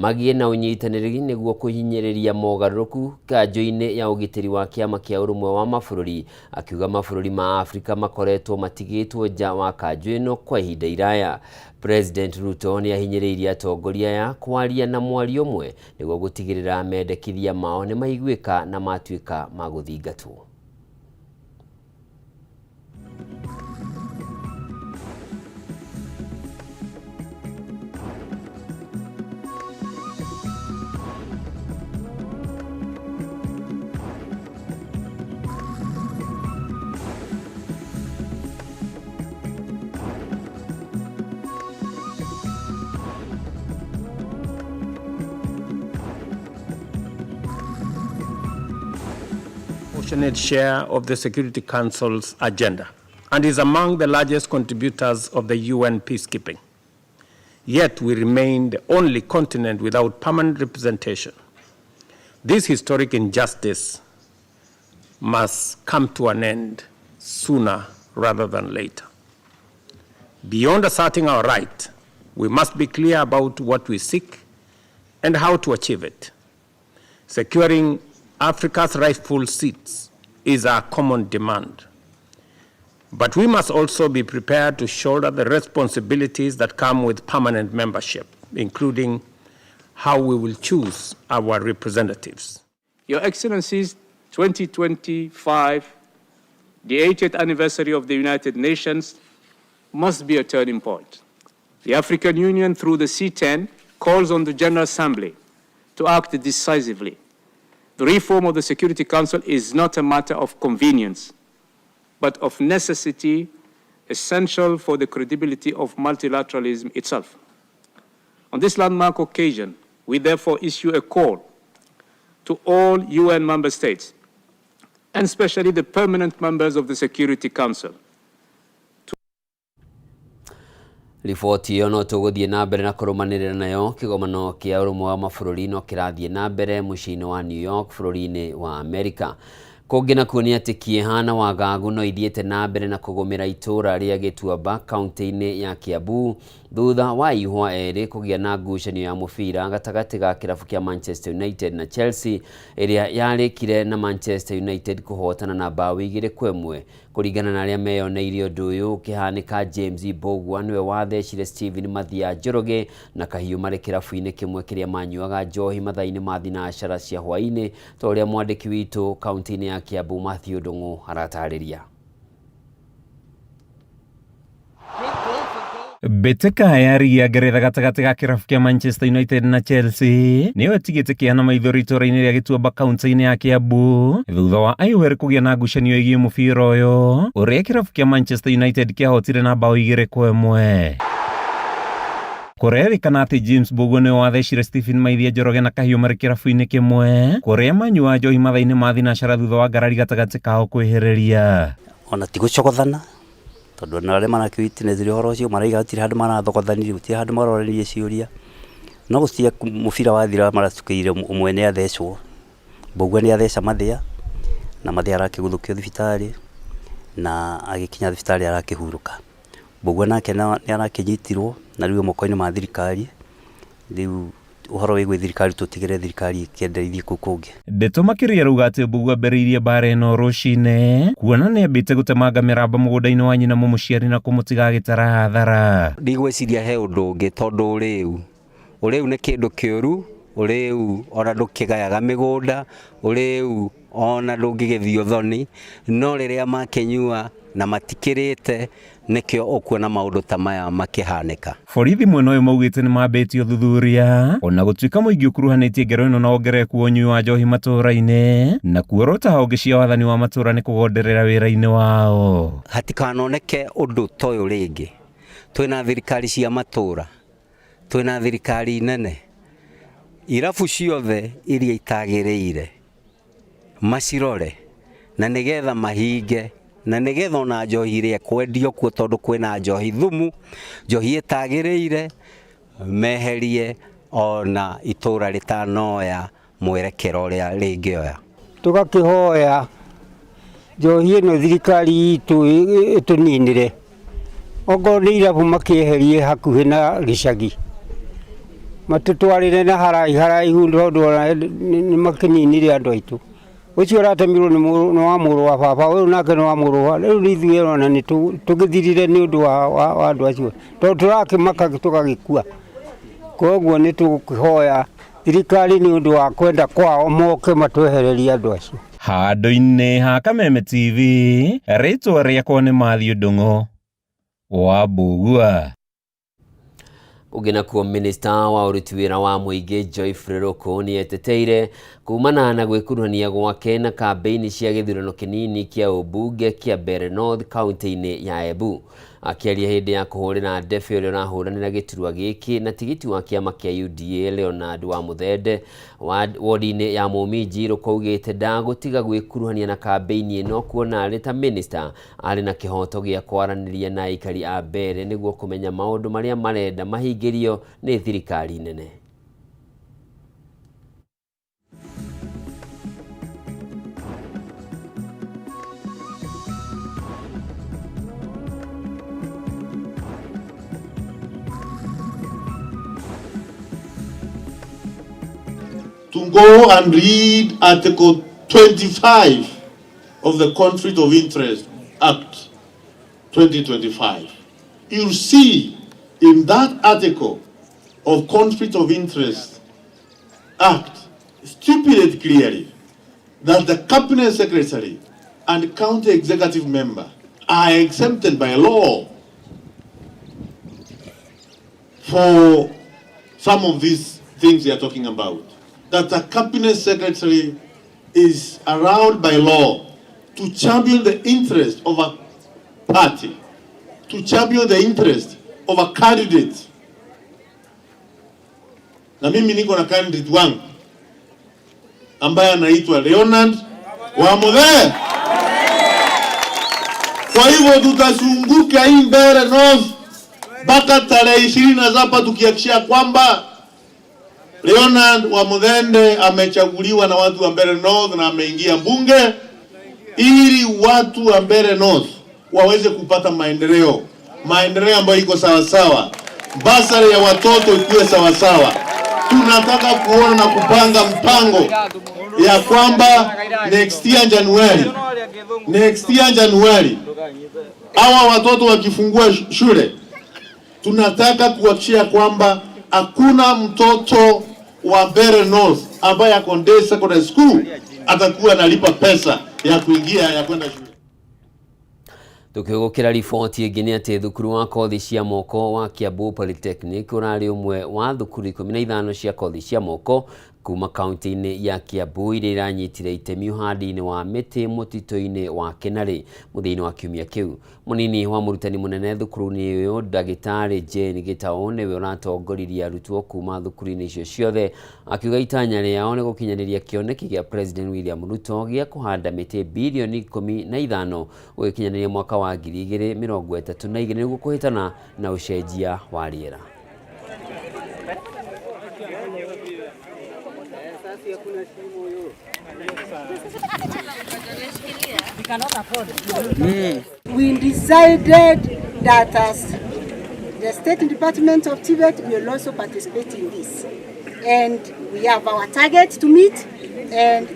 Magĩe na ũnyitanĩri nĩguo kũhinyĩrĩria mogarũrũku kanjũ-inĩ ya ũgitĩri wa kĩama kĩa ũrũmwe wa mabũrũri, akiuga mabũrũri ma Afrika makoretwo matigĩtwo nja wa kanjũ ĩno kwa ihinda iraya. President Ruto nĩ ahinyĩrĩirie atongoria aya kwaria na mwario ũmwe nĩguo gũtigĩrĩra mendekithia mao nĩ maiguĩka na matuĩka ma gũthingatwo. Proportionate share of the Security Council's agenda and is among the largest contributors of the UN peacekeeping. Yet we remain the only continent without permanent representation. This historic injustice must come to an end sooner rather than later. Beyond asserting our right, we must be clear about what we seek and how to achieve it. Securing Africa's rightful seats is our common demand. But we must also be prepared to shoulder the responsibilities that come with permanent membership, including how we will choose our representatives. Your Excellencies, 2025, the 80th anniversary of the United Nations, must be a turning point. The African Union, through the C10, calls on the General Assembly to act decisively. The reform of the Security Council is not a matter of convenience, but of necessity essential for the credibility of multilateralism itself. On this landmark occasion, we therefore issue a call to all UN member states, and especially the permanent members of the Security Council. Riboti ĩyo no tũgũthiĩ na mbere na kũrũmanĩrĩra nayo. Kĩgomano kĩa ũrũmwe wa mabũrũri no kĩrathiĩ na mbere mũciĩ-inĩ wa New York bũrũri-inĩ wa Amerika. Kũngĩ nakuo nĩ atĩ kĩeha na wagagu no ithiĩte na mbere na kũgũmĩra itũũra rĩa Gĩtuamba kaunti-inĩ ya Kiambu thutha wa ihwa erĩ kũgĩa na ngucanio ya mũbira gatagatĩ ga kĩrabu kĩa Manchester United na Chelsea ĩrĩa yarĩkire na Manchester United kũhotana na mbaũ 2-1. Kũringana na arĩa meyoneire ũndũ ũyũ ũkĩhanĩka, James Mbũgua nĩwe wathecire Stephen Mathia Njoroge na kahiũ marĩ kĩrabu-inĩ kĩmwe kĩrĩa manyuaga njohi mathaa-inĩ ma thinacara cia hwaĩ-inĩ, ta ũrĩa mwandĩki witũ kaunti-inĩ ya Kiambu Mathew Ndung'u aratarĩria. Mbĩtĩka ya rigi ya Ngeretha gatagatĩ ga kĩrabu kĩa Manchester United na Chelsea nĩyo ĩtigĩte kĩeha na maithori itũũra-inĩ rĩa Gĩtuamba kaunti-inĩ ya Kiambu thutha wa Aywell kũgĩa na ngucanio ĩgiĩ mũbira ũyũ ũrĩa kĩrabu kĩa Manchester United kĩahotire na mbaũ 2-1. Kũrerĩkana atĩ James Mbũgua nĩwe wathecire Stephen Maithia Njoroge na kahiũ marĩ kĩrabu-inĩ kĩmwe kũrĩa manyuaga njohi mathaa-inĩ ma thinacara thutha wa ngarari gatagatĩ kao kwĩhĩrĩria. Ona ti gũcogothana tondũ ona arĩa marakĩwitness ũhoro ũcio marauga gũtirĩ handũ marathogothanirie, gũtirĩ handũ maroranirie ciũria. No gũtirĩ mũbira wathira maracukĩire ũmwe nĩ athecwo, Mbũgua nĩ atheca Mathĩa, na Mathĩa arakĩguthũkio thibitarĩ, na agĩkinya thibitarĩ arakĩhurũka. Mbũgua nake nĩ arakĩnyitirwo na rĩu e moko-inĩ ma thirikari, rĩu Ũhoro wĩgiĩ thirikari tũtigĩre thirikari ĩkĩendereithie kũu kũngĩ. Ndeto makĩria ĩrauga atĩ Mbũgua ambĩrĩirie mbara ĩno rũcinĩ kuona nĩ ambĩte gũtemanga mĩramba mũgũnda-inĩ wa nyina mũmũciari na kũmũtiga agĩtara hathara. Ndigwĩciria he ũndũ ũngĩ tondũ ũrĩu, ũrĩu nĩ kĩndũ kĩũru, ũrĩu ona ndũkĩgayaga mĩgũnda, ũrĩu ona ndũngĩgĩthiĩ ũthoni, no rĩrĩa makĩnyua na matikĩrĩte nĩkĩo ũkuona maũndũ ta maya makĩhanĩka. Borithi mwena ũyũ maugĩte nĩ mambĩtie ũthuthuria ona gũtuĩka mũingĩ ũkuruhanĩtie ngero ĩno na wongerereku wa ũnyui wa njohi matũũra-inĩ na kuorota honge cia wathani wa matũũra nĩ kũgonderera wĩra-inĩ wao. Hatikanoneke ũndũ ta ũyũ rĩngĩ. Twĩna thirikari cia matũũra, twĩna thirikari nene, irabu ciothe iria itagĩrĩire macirore na nĩgetha mahinge na nĩgetha ona njohi ĩrĩa ĩkwendio kuo tondũ kwĩna njohi thumu, njohi ĩtagĩrĩire, meherie ona itũra rĩtanoya mwerekera ũrĩa rĩngĩoya. Tũgakĩhoya njohi ĩno thirikari itũ ĩtũninĩre, okorwo nĩ irabu makĩeherie hakuhĩ na gĩcagi, Matũtwarĩre na haraihu tondũ nĩ makĩninire andũ aitũ. Ũcio ũratemirwo nĩ wa mũrũ wa baba, ũyũ nake nĩ wa mũrũ wa rĩu ithuĩ ona nĩ tũgĩthirire nĩ ũndũ wa andũ acio tondũ tũrakĩmaka tũgagĩkua. Koguo nĩ tũkũhoya thirikari nĩ ũndũ wa kwenda kwao moke matwehererie andũ acio. Handũ-inĩ ha Kameme TV, rĩtwa rĩakwa nĩ Matthew Ndung'u wa Mbugua. Ũngĩ nakuo, minista wa ũruti wĩra wa mũingĩ Geoffrey Ruku nĩ eteteire kumana na gwĩkuruhania gwake na kambĩini cia gĩthurano kĩnini kĩa ũmbunge kĩa Mbeere North kaunti-inĩ ya Embu. Akĩaria hĩndĩ ya kũhũrĩra ndebe ũrĩa ũrahũranĩra gĩturwa gĩkĩ na tigiti wa kĩama kĩa UDA Leonard wa Muthende wodi-inĩ ya Mũminji, Ruku augĩte ndagũtiga gwĩkuruhania na kambĩini ĩno kuona arĩ ta minista arĩ na kĩhoto gĩa kwaranĩria na aikari a Mbeere nĩguo kũmenya maũndũ marĩa marenda mahingĩrio nĩ thirikari nene. To go and read Article 25 of the Conflict of Interest Act 2025. You'll see in that article of Conflict of Interest Act stipulate clearly that the cabinet secretary and county executive member are exempted by law for some of these things they are talking about. That the cabinet secretary is allowed by law to champion the interest of a party, to champion the interest of a candidate. Na mimi niko na candidate wangu ambaye anaitwa Leonard Wamuthe. Kwa hivyo tutazunguka hii Mbeere North mpaka tarehe 27 tukihakikisha kwamba Leonard Wamuthende amechaguliwa na watu wa Mbeere North na ameingia mbunge ili watu wa Mbeere North waweze kupata maendeleo, maendeleo ambayo iko sawasawa, basari ya watoto ikuwe sawasawa. Tunataka kuona na kupanga mpango ya kwamba next year January hawa watoto wakifungua shule, tunataka kuhakikisha kwamba hakuna mtoto wa Mbeere North ambaye ako day secondary school atakuwa analipa pesa ya kuingia ya kwenda shule. Tukigukira riboti ĩngĩ nĩ atĩ thukuru wa kothi cia moko wa Kiambu Polytechnic ũrarĩ ũmwe wa thukuru 15 cia kothi cia moko kuma kaunti-inĩ ya Kiambu iria iranyitire itemi ũhandi-inĩ wa mĩtĩ mũtitũ-inĩ wa Kĩnarĩ mũthia-inĩ wa kiumia kĩu. Mũnini wa mũrutani mũnene thukuru-inĩ ũyũ Ndagĩtarĩ Jane Gĩtaũ nĩwe ũratongoririe arutwo kuma thukuru-inĩ icio ciothe, akiuga itanya rĩao nĩ gũkinyanĩria kĩoneki gĩa President William Ruto gĩa kũhanda mĩtĩ birioni 15 gũgĩkinyanĩria mwaka wa 2032 nĩguo kũhĩtana na ũcenjia wa rĩera. We decided that as the State Department of TVET will also participate in this. And we have our target to meet, and